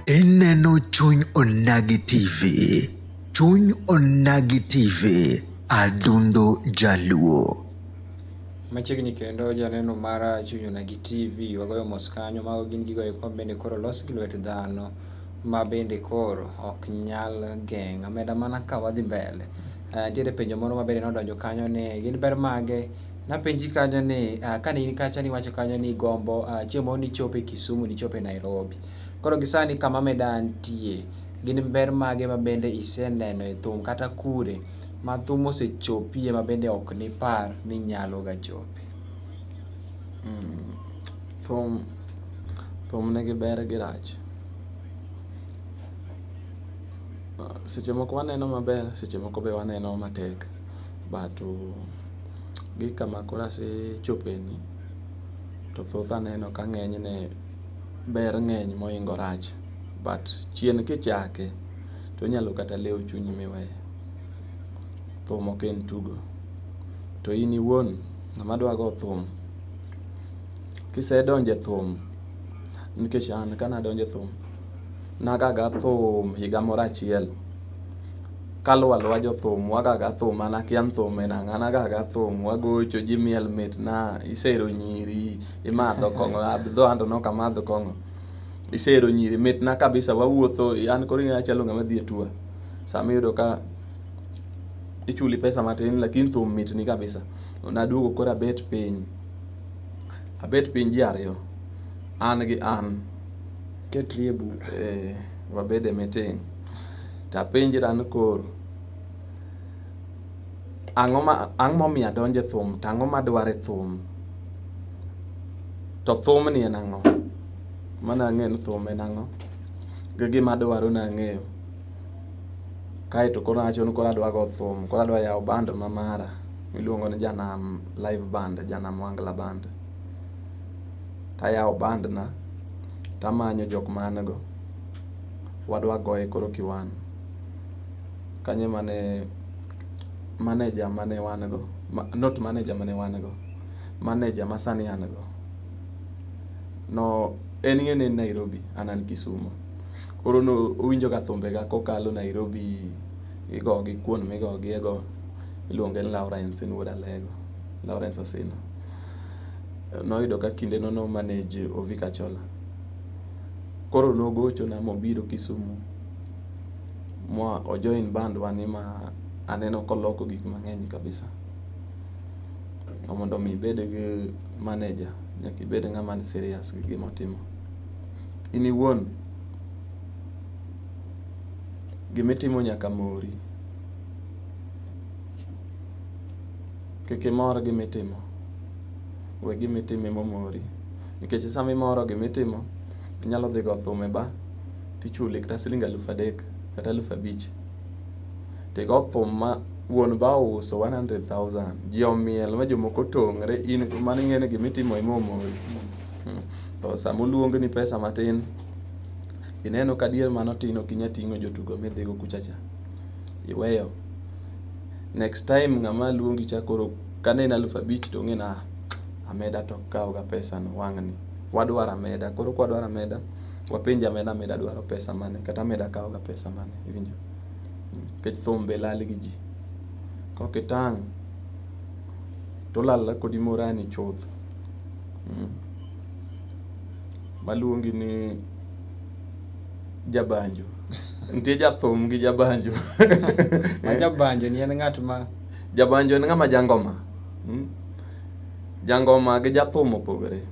Ineno Chuny Onagi TV. Chuny Onagi TV. Adundo Jaluo. Machiegni kendo janeno mar Chuny Onagi TV wagoyo mos kanyo mago gin gigo eko bende koro los gi lwet dhano ma bende koro ok nyal geng'. Ameda mana ka wadhi mbele. Nitiere penjo moro ma bende nodonjo kanyo ni gin ber mage napenji kanyo ni kane in kacha niwacho kanyo ni gombo chieng' moro nichope Kisumu nichope Nairobi. Koro gi sani kama Ameda nitie gin ber mage ma bende iseneno e thum kata kure ma thum osechopie ma bende ok nipar ni nyalo ga chope? Thum, thum nigi ber gi rach. Seche moko waneno maber, seche moko be waneno matek. But gi kama koro asechope ni, to thoth aneno ka ng'enyne ber ng'eny mohingo rach. But chien kichake, to inyalo kata lewo chunyi miweye. Thum ok en tugo. To in iwuon, ng'ama dwa go thum, kisedonjo e thum, nikech an kanadonjo e thum, nagaga thum higa moro achiel. Kaluwo aluwa jothum, wagaga thum, an akia ni thum en ang'o, an agaga thum, wagocho, ji miel mitna, isero nyiri, imadho kong'o, dho an to nok amadh kong'o. Isero nyiri, mitna kabisa, wawuotho, an koro ing'eyo achalo ng'ama dhi e tour. Sama iyudo ka ichuli pesa matin lakini thum mitni kabisa. Naduogo koro abet piny. Abet piny ji ariyo. An gi an. Ketri e bura. Wabed e meeting. Tapenjra ni koro ang'o ma ang'o momiyo adonjo e thum to ang'o madwaro e thum. To thumni en ang'o? Mano ang'eyo ni thum en ang'o. Gi gima adwaro nang'eyo. Kaeto koro awacho ni koro adwa go thum, koro adwa yawo band ma mara miluongo ni Janam Live Band, Janam Wangla Band. Tayawo band na, tamanyo jok ma an go. Wadwa goye koro kiwan. Kanyo mane manager mane wan go, not manager mane wan go, manager ma sani an go. No en ing'e ni en Nairobi, an an Kisumo. Koro no owinjo ga thumbe ga kokalo Nairobi, igogi kuon migogie go. Iluonge ni Lawrence en wuod Alego, Lawrence Osino. Noyudo ka kinde no no manage Ovik Achola. Koro nogochona mobiro Kisumu mwa ojoin band wa ni ma aneno koloko gik mang'eny kabisa. Mondo mi ibed gi manager, nyaka ibed ng'ama ni serious gi gima otimo. In iwuon Gimitimo nyaka mori. Kik imor gimitimo. We gimitimo ema omori. Nikech sama imoro gimitimo, inyalo dhi go thum e bar tichuli kata siling 3000 kata 5000. Tigo thum ma wuon bar ouso 100,000. Ji omiel ma jomoko otong're in mano ing'e ni gimitimo ema omori. To sama oluongni pesa matin, ineno ka adier mano tin ok inyal ting'o jotugo midhigo kucha cha. Iweyo. Next time ng'ama luongi cha koro kane en 5000 to ong'e ni ah, Ameda to kaw ga pesa no wang'ni. Wadwaro Ameda. Koro kwadwaro Ameda, wapenj Ameda, Ameda dwaro pesa mane kata Ameda kaw ga pesa mane. Iwinjo? Nikech thum be lal gi ji. Kok itang' to olal kodi morani chuth. Maluongi ni jabanjo. Nitie jathum gi jabanjo. Ma jabanjo ni en ng'at ma Jabanjo en ng'ama jangoma. Jangoma gi jathum opogore.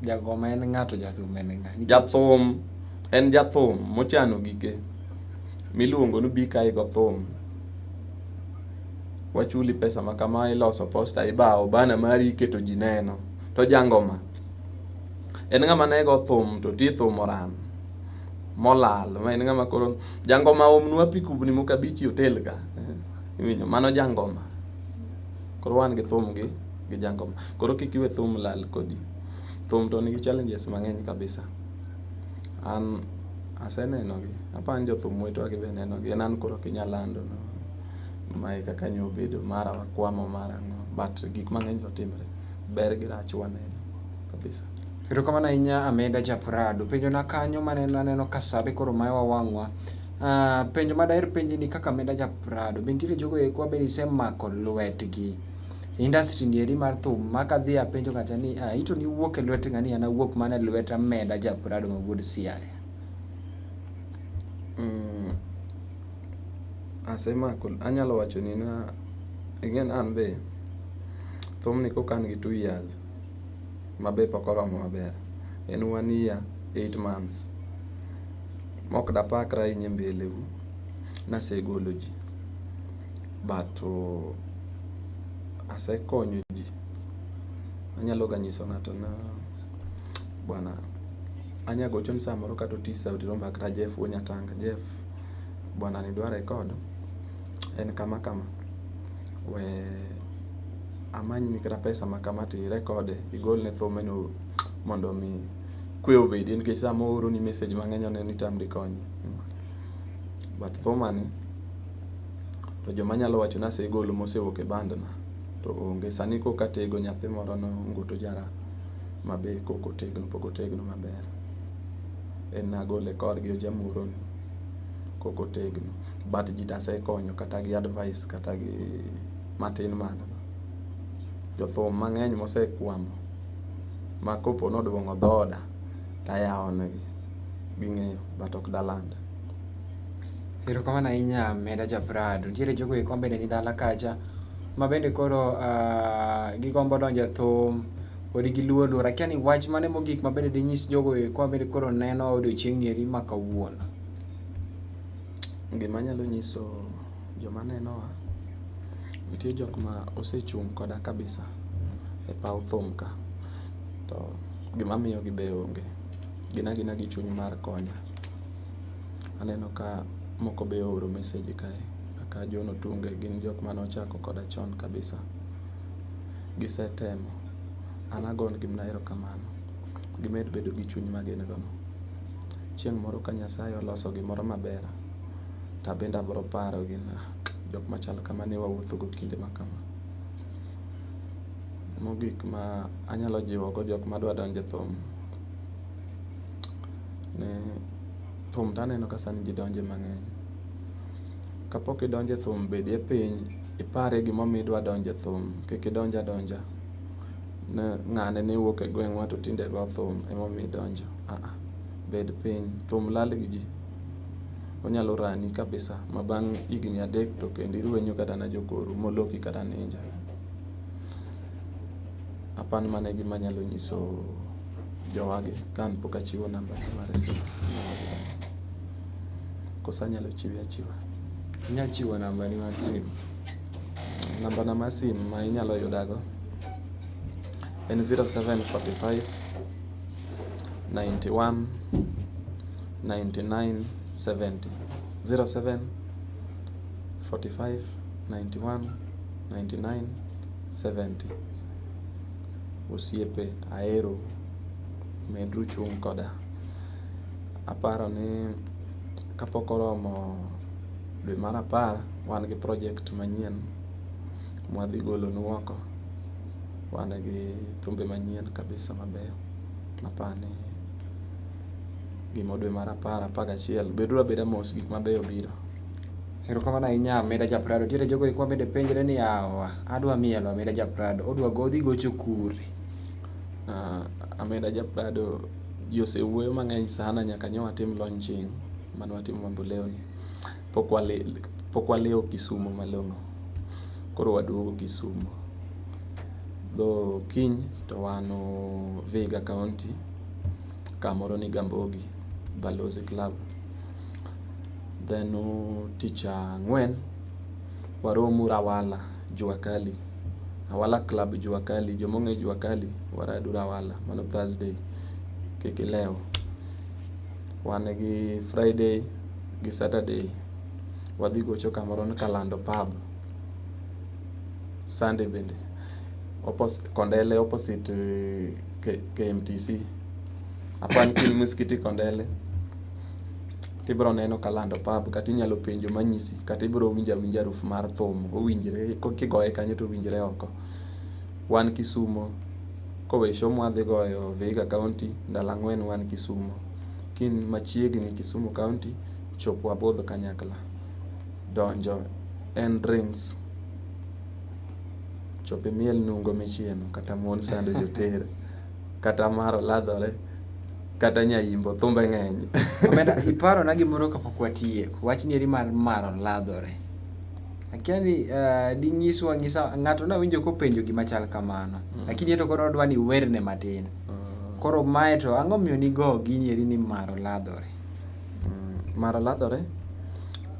Jangoma en ng'ato, jathum en ng'a? Jathum en jathum mochano gike miluongo ni bi ka igo thum. Wachuli pesa ma kama iloso posta ibawo bana mari iketo ji neno. To jangoma en ng'ama ne go thum to tie thum oran molal ma en ng'ama koro jangoma omnwa pi kubni moko abich e hotel ka. Iwinjo mano jangoma. Koro wan gi thum gi gi jangoma. Koro kik iwe thum lal kodi. Thum to nigi challenges mang'eny kabisa. An aseneno gi. Aparo ni jothum wetwa gi be neno gi. En an koro ok inyal lando no. Mae kaka nyo obedo mara wakwamo mara ang'o. But gik mang'eny to timre. Ber gi rach waneno kabisa. Erokamano ahinya Ameda Japrado. Penjo na kanyo mane aneno ka sabe koro mayowa wang'wa. Penjo ma daher penji ni kaka Ameda Japrado, be nitiere jogo eko ma bende isemako lwetgi industry ni eri mar thum ma kadhi apenjo kacha ni ah, ito niwuok e lwet ng'ani an awuok mana e lwet Ameda Japrado ma wuod Siaya. Asemako, anyalo wacho ni na ing'e ni an be thumni koka an gi 2 years ma be pok oromo maber. En 1 year 8 months. Mok dapakra ahinya e mbele u, nasegolo ji. But asekonyo ji. Anyalo ga nyiso ng'ato na bwana anya gochoni samoro kata Otis Sauti Romba kata Jeff wuo Nyatanga. Jeff, bwana ni dwa record en kama kama. We amanyni kata pesa ma kama to irekode igolne thumeno mondo mi kwe obedie nikech sama ooroni message mang'eny oneno ni tamri konye. But thumani to joma nyalo wacho ni asegolo mosewuok e band na to onge. Sani koka atego nyathi moro no Nguto Jara ma be kok otegno pok otegno maber. En nagole korgi ojamuro ni kok otegno. But ji to asekonyo kata gi advice kata gi matin mano. Jothum mang'eny mosekwamo ma kopo noduong'o dhooda tayawo negi ging'eyo but ok daland. Erokamano ahinya Ameda Japrado. Nitiere jogo eko mabende ni dala kacha ma bende koro gigombo donjo e thum pod giluor luor. Akia ni wach mane mogik ma bende dinyis jogo eko ma bende koro neno odiochieng' ni eri ma kawuono. Gima anyalo nyiso joma nenowa, nitie jok ma osechung' koda kabisa e paw thum ka. To gima miyogi be onge. Gin agina gi chuny mar konya. Aneno ka moko be ooro message kae kaka John Otunge gin jok mane ochako koda chon kabisa. Gisetemo. An agonegi mana erokamano. Gimed bedo gi chuny ma gin go no. Chieng' moro ka Nyasaye oloso gimoro maber, to abende abiro paro gi ni jok machal kama ne wawuotho go kinde ma kama. Mogik ma anyalo jiwo go jok madwa donjo e thum, ni thum to aneno ka sani ji donje mang'eny. Kapok idonjo e thum bedie piny iparie gimomiyo idwa donjo e thum. Kik idonj adonja ni ng'ane ne wuok e gweng'wa to tinde go thum emomiyo idonjo. Aa, bed piny. Thum lal gi ji. Onyalo rani kabisa ma bang' higni 3 to kendo irwenyo kata na jokoru moloki kata ninja. Apani mano e gima anyalo nyiso jowagi ka an pok achiwo namba na mar simu. Koso anyalo chiwe achiwa? Inyalo chiwo namba ni mar simu. Namba na mar simu ma inyalo yudago en 0745 91 99 70. 07 45 91 99 70. Osiepe ahero medru chung' koda. Aparo ni kapok oromo dwe mar apar wan gi project manyien mwadhi golonu oko. Wan gi thumbe manyien kabisa mabeyo. Apani gimo dwe mar apar, apar gachiel. Beduru abeda mos gik mabeyo biro. Erokamano ahinya Ameda ja Prado. Nitiere jogo eko mabende penjre ni yawa, adwa mielo Ameda ja Prado, odwa go odhi gocho kure? Ameda ja Prado ji osewuoyo mang'eny sana nyaka nyo watim launching mane watimo Mamboleo ni. Pok waliwo Kisumu malong'o. Koro waduogo Kisumu. Though kiny to wan Vihiga County kamoro ni Gambogi Balozi Club. Then tich ang'wen waromo Rawala Jua Kali. Awala Club Jua Kali. Joma ong'e Jua Kali waradu Rawala mano Thursday. Kik ilew. Wan gi Friday gi Saturday wadhi gocho kamoro ni Kalando Pub. Sunday bende Kondele opposite KMTC. Apani kin Muskiti Kondele tibiro neno Kalando Pub kata inyalo penjo manyisi kata ibiro winjo awinja harufu mar thum owinjre kigoye kanyo to owinjre oko. Wan Kisumo kowe show mwadhi goyo Vihiga County ndalo ang'wen wan Kisumo. Kin machiegni Kisumu County chop wabudh kanyakla. Donjo en drinks. Chop imiel nungo michieno kata mon sando jotere kata mar oladhore kata nyaimbo thumbe ng'eny. Omenda iparona gimoro kapok watieko. Wach ni eri mar mar oladhore. Akia ni dinyiswa ng'isa ng'ato nawinjo kopenjo gima chal kamano. Lakini to koro odwa ni iwerne matin. Koro mae to ang'o miyo nigo gini eri ni mar oladhore? Mar oladhore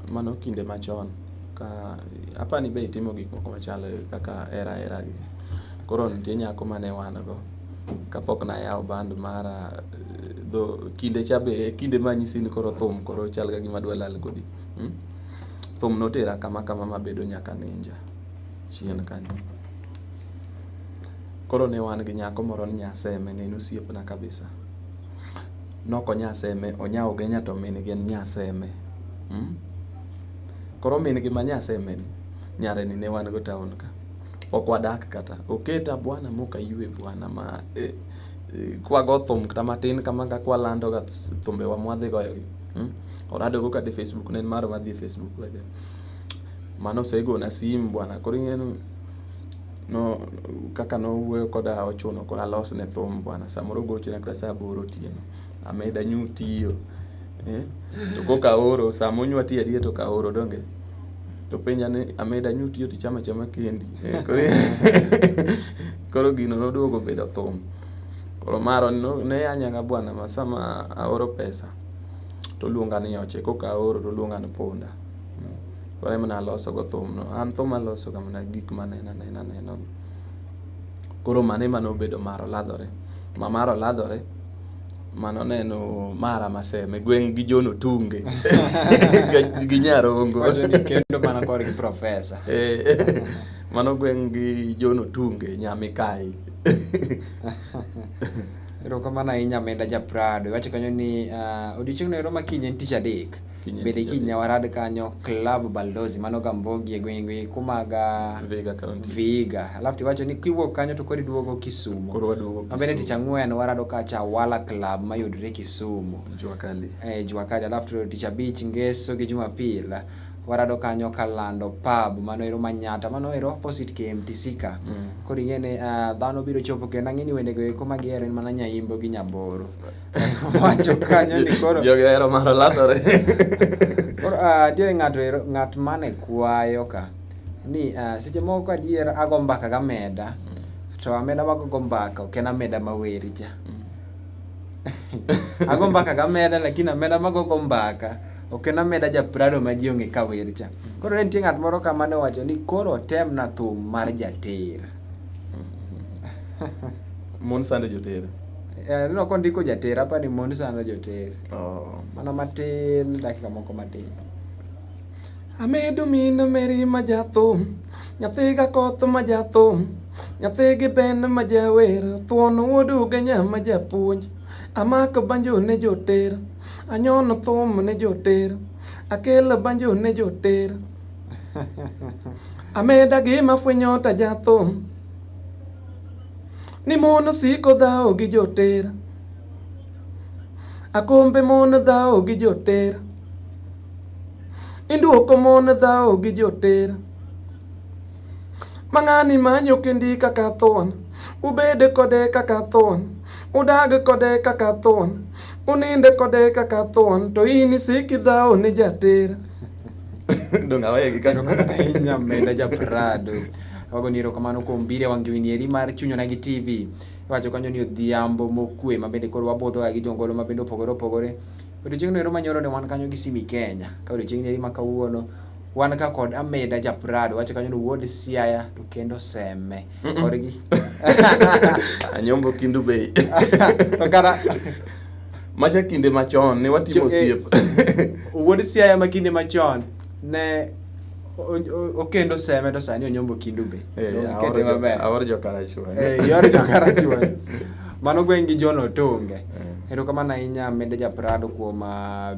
mano kinde machon ka apani be itimo gik moko machalo kaka hera hera gi. Koro nitie nyako mane wan go kapok nayawo band mara dho kinde cha be kinde manyisi ni koro thum koro chal ka gima dwa lal kodi. Thum notera kama kama mabedo nyaka ninja chien kanyo. Koro ne wan gi nyako moro ni Nyaseme ne en osiepna kabisa. Nok onyaseme, onya Ugenya to min gi en Nyaseme. Koro min gi ma Nyaseme ni, nyare ni ne wan go town ka. Ok wadak kata. Oketa bwana mok aywe bwana ma kwago thum kata matin kama ka kwalando ga thumbewa mwadhi goyo gi. Orado go kata e Facebook ne en mar wadhi e Facebook. Mano osegona sim bwana. Koro ing'e ni no kaka nowuoyo koda ochuno koro alosne thum bwana. Samoro ogochona kata saa aboro otieno. Ameda nyu tiyo. To koka aoro sama onywa tiyo adier to ok aoro donge. To penja ni ameda nyu tiyo to ichamo achama kendi. Koro gino noduogo obedo thum. Koro maro ne yanya bwana ma sama aoro pesa to oluonga ni oche koka aoro to oluonga ni punda. Koro ema naloso go thum no. An thum aloso ga mana gik maneno anena aneno. Koro mano ema nobedo mar oladhore. Ma mar oladhore mano neno mara maseme gweng' gi John Otunge gi Nyarongo. Wacho ni kendo mana korgi profesa. Mano gweng' gi John Otunge Nyamikai. Erokamano ahinya Amenda ja Prado. Iwacho kanyo ni odiochieng' no ero ma kiny en tich adek. Bende kiny warad kanyo Club Baldozi mano Gambogi e gwenge kumaga Vihiga County. Vihiga. Alafu tiwacho ni kiwuok kanyo to koro iduogo Kisumu. Koro waduogo Ma bende Kisumu. tich ang'wen warado kacha Awala Club mayudore Kisumu. Jua Kali. Jua Kali. Alafu to tich abich Ngeso gi Jumapil warado kanyo Kalando Pub mano ero Manyata mano ero opposite KMTC ka. Koro ing'e ni dhano biro chopo kendo ang'e ni wendego eko ma gihero en mana Nyaimbo gi Nyaboro. Wacho kanyo ni koro Jogi ohero mar oladhore. Koro nitiere ng'ato ero ng'at mane kwayo ka ni seche moko adier ago mbaka gi Ameda to Ameda magogo mbaka ok en Ameda mawer cha. Ago mbaka gi Ameda lakini Ameda magogo mbaka Ok en Ameda ja Prado ma ji ong'e ka wer cha. Koro ne nitie ng'at moro kama ne owacho ni koro otemna thum mar jater. Mon sando joter. Eh, aneno kondiko jater, apa ni mon sando joter. Oh. Mana matin, dakika moko matin. Amedo min Mary ma jathum, nyathi ga koth ma jathum, nyathi gi ben ma jawer, thuon wuod Ugenya ma japuonj. Amako banjo ne joter, anyono thum ne joter, akelo banjo ne joter. Ameda gima fwenyo ta jathum, ni mon osiko dhawo gi joter. Akombe mon dhawo gi joter. Induoko mon dhawo gi joter. Mang'ani manyo kendi kaka thuon, ubed kode kaka thuon, udag kode kaka thuon, unind kode kaka thuon, to in isik idhawo ni jater. Donge aweye gi kanyo. Ahinya Ameda ja Prado. Wagoni erokamano kuom biro e wang' jowi ni eri mar Chuny Onagi TV. Iwacho kanyo ni odhiambo mokwe ma bende koro wabudho ga gi jongolo ma bende opogore opogore. Odiochieng'no ero manyoro ne wan kanyo gi Simi Kenya. Ka odiochieng' ni eri ma kawuono wan ka kod Ameda ja Prado. Wacho kanyo ni wuod Siaya to kendo Seme. Korgi. Anyombo Kindu Bay. To kara Macha kinde machon ne watimo osiep. Wuod Siaya ma kinde machon ne okendo Seme to sani onyombo Kindu Bay. Kete maber. Aor jokarachuonyo. Eh, ior jokarachuonyo. Mano gweng' gi John Otunge. Erokamano ahinya Ameda ja Prado kuom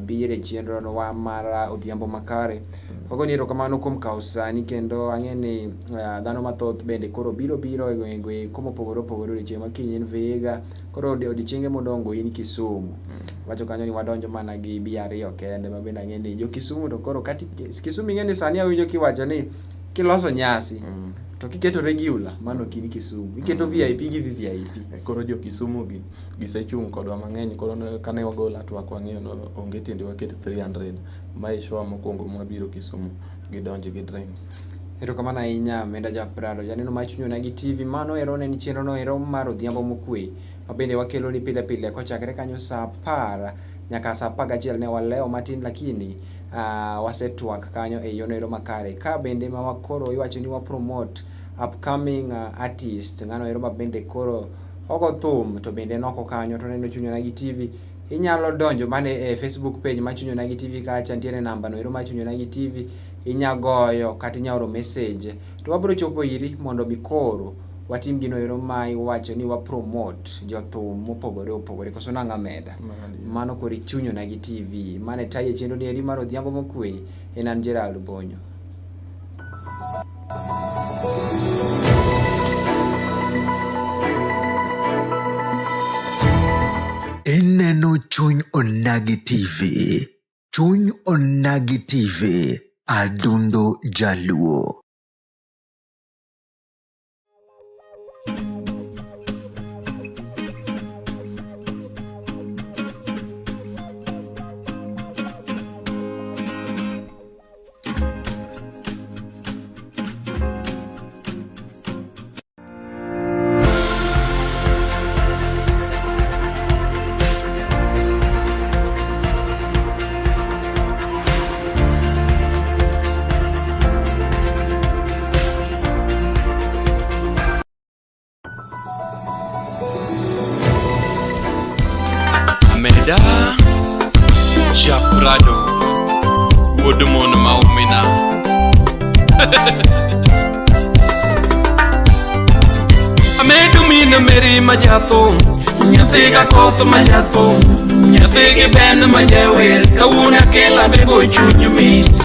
biro e chenro wa mar odhiambo makare. Wagoni erokamano kuom kawo sani kendo ang'e ni dhano mathoth bende koro biro biro e gwenge go mopogore opogore odiochieng' ma kiny in Vihiga, koro odiochienge modong' in Kisumu. Wacho kanyo ni wadonjo mana gi bi ariyo kende ma bende ang'e ni jo Kisumu to koro kati Kisumu ing'e ni sani awinjo kiwacho ni kiloso nyasi to kiketo regular mano ok in Kisumu. Iketo VIP gi VVIP. Koro jo Kisumu gi gisechung' kodwa mang'eny koro kane wagolo twak wang'eyo ni onge tiende waket 300. Mae show mokwongo mwabiro Kisumu gidonj gi drinks. Erokamano ahinya Amenda ja Prado, janeno mar Chuny Onagi TV. Mano ero ne en chenro no ero mar odhiambo mokwe ma bende wakelo ni pile pile kochakre kanyo saa 10 nyaka saa 11 ne walewo matin lakini wasetwak kanyo e yono ero makare. Ka bende ma wakoro iwacho ni wa promote upcoming artist ng'ano ero ma bende koro ogo thum to bende noko kanyo to neno Chuny Onagi TV. Inyalo donjo mana e Facebook page mar Chuny Onagi TV kacha nitiere namba no ero mar Chuny Onagi TV inya goyo kata inya oro message to wabiro chopo iri mondo mi koro watim gino ero ma iwacho ni wa promote jothum mopogore opogore koso nang'o Ameda? Mano koro Chuny Onagi TV. Mane tayi e chenro ni eri mar odhiambo mokwe en an Gerald Bonyo. Ineno Chuny Onagi TV. Chuny Onagi TV. Adundo Jaluo. Ameda Japrado wuod mon maumina. Amedo min Mary ma jathum, nyathi ga koth ma jathum, nyathi gi Ben ma jawer, kawuono akela bebo chuny mit.